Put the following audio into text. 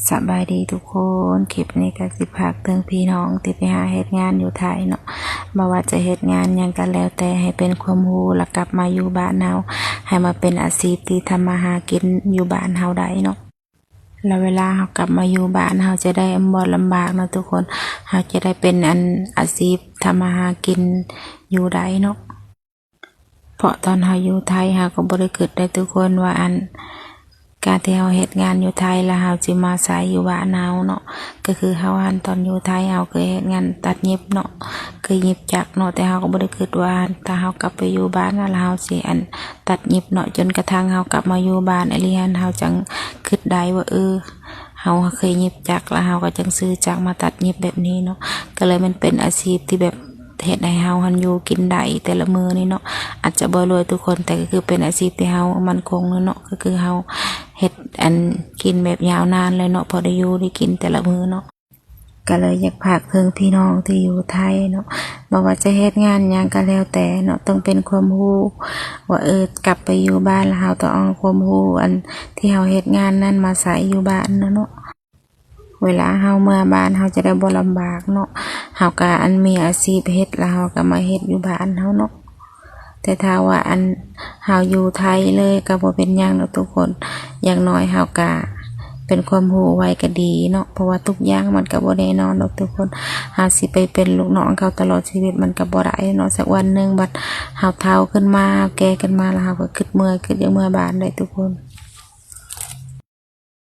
ສະບາຍດີທຸກຄົນ, ຄລິບນີ້ກໍຊິຝາກເຖິງພີ່ນ້ອງທີ່ໄປຫາເຮັດງານຢູ່ໄທເນາະ, ບໍ່ວ່າຈະເຮັດງານຫຍັງກໍແລ້ວແຕ່ ໃຫ້ເປັນຄວາມຮູ້ ແລ້ວກັບມາຢູ່ບ້ານເຮົາ, ໃຫ້ມາເປັນອາຊີບທີ່ທຳມາຫາກິນຢູ່ບ້ານເຮົາໄດ້ເນາະ. ແລ້ວເວລາເຮົາກັບມາຢູ່ບ້ານ ເຮົາຈະໄດ້ບໍ່ລຳບາກເນາະທຸກຄົນ, ເຮົາຈະໄດ້ເປັນອັນອາຊີບທຳມາຫາກິນຢູ່ໄດ້ເນາະ. ເພາະຕອນເຮົາຢູ່ໄທ ເຮົາກໍບໍ່ໄດ້ຄິດໄດ້ທຸກຄົນວ່າ ອັນ ການທີ່ເຮົາເຮັດງານຢູ່ໄທ ແລ້ວເຮົາຊິມາໃຊ້ຢູ່ບ້ານເຮົາເນາະ. ກໍຄືເຮົາຫັ້ນ ຕອນຢູ່ໄທເຮົາເຄີຍເຮັດງານຕັດຫຍິບເນາະ, ເຄີຍຫຍິບຈັກເນາະ, ແຕ່ເຮົາກໍບໍ່ໄດ້ຄິດວ່າ ອັນ ຖ້າເຮົາກັບໄປຢູ່ບ້ານແລ້ວ ແລ້ວເຮົາຊິ ອັນ ຕັດຫຍິບເນາະ. ຈົນກະທັ້ງເຮົາກັບມາຢູ່ບ້ານອີ່ຫຼີຫັ້ນ ເຮົາຈັ່ງຄິດໄດ້ວ່າ ເອີ ເຮົາເຄີຍຫຍິບຈັກ ແລ້ວເຮົາກໍຈັ່ງຊື້ຈັກມາຕັດຫຍິບແບບນີ້ເນາະ. ກໍເລີຍມັນເປັນອາຊີບທີ່ແບບ ເຮັດໃຫ້ເຮົາຫັ້ນຢູ່ກິນໄດ້ແຕ່ລະມື້ນີ້ເນາະ. ອາດຈະບໍ່ລວຍທຸກຄົນ ແຕ່ກໍຄືເປັນອາຊີບທີ່ເຮົາໝັ້ນຄົງເນາະ, ກໍຄືເຮົາເຮັດ ອັນ ກິນແບບຍາວນານເລີຍເນາະ, ພໍໄດ້ຢູ່ໄດ້ກິນແຕ່ລະມື້ເນາະ. ກໍເລີຍຢາກຝາກເຖິງພີ່ນ້ອງທີ່ຢູ່ໄທເນາະ, ບໍ່ວ່າຈະເຮັດງານຫຍັງກໍແລ້ວແຕ່ເນາະ, ຕ້ອງເປັນຄວາມຮູ້ວ່າ ເອີ ກັບໄປຢູ່ບ້ານແລ້ວ ເຮົາຕ້ອງເອົາຄວາມຮູ້ ອັນ ທີ່ເຮົາເຮັດງານນັ້ນມາໃຊ້ຢູ່ບ້ານເນາະ. ເວລາເຮົາເມືອບ້ານ ເຮົາຈະໄດ້ບໍ່ລຳບາກເນາະ, ເຮົາກໍ ອັນ ມີອາຊີບເຮັດ ແລ້ວເຮົາກໍມາເຮັດຢູ່ບ້ານເຮົາເນາະ. ແຕ່ຖ້າວ່າ ອັນ ເຮົາຢູ່ໄທເລີຍກໍບໍ່ເປັນຫຍັງດອກທຸກຄົນ, ຢ່າງໜ້ອຍເຮົາກໍເປັນຄວາມຮູ້ໄວ້ກໍດີເນາະ, ເພາະວ່າທຸກຢ່າງມັນກໍບໍ່ແນ່ນອນດອກທຸກຄົນ. ເຮົາຊິໄປເປັນລູກນ້ອງເຂົາຕະຫຼອດຊີວິດມັນກໍບໍ່ໄດ້ເນາະ, ສັກວັນໜຶ່ງບັດເຮົາເຖົ້າຂຶ້ນມາ ເຮົາແກ່ຂຶ້ນມາ ແລ້ວເຮົາກໍຄິດເມື່ອ ຄິດຢາກເມືອບ້ານໄດ້ທຸກຄົນ.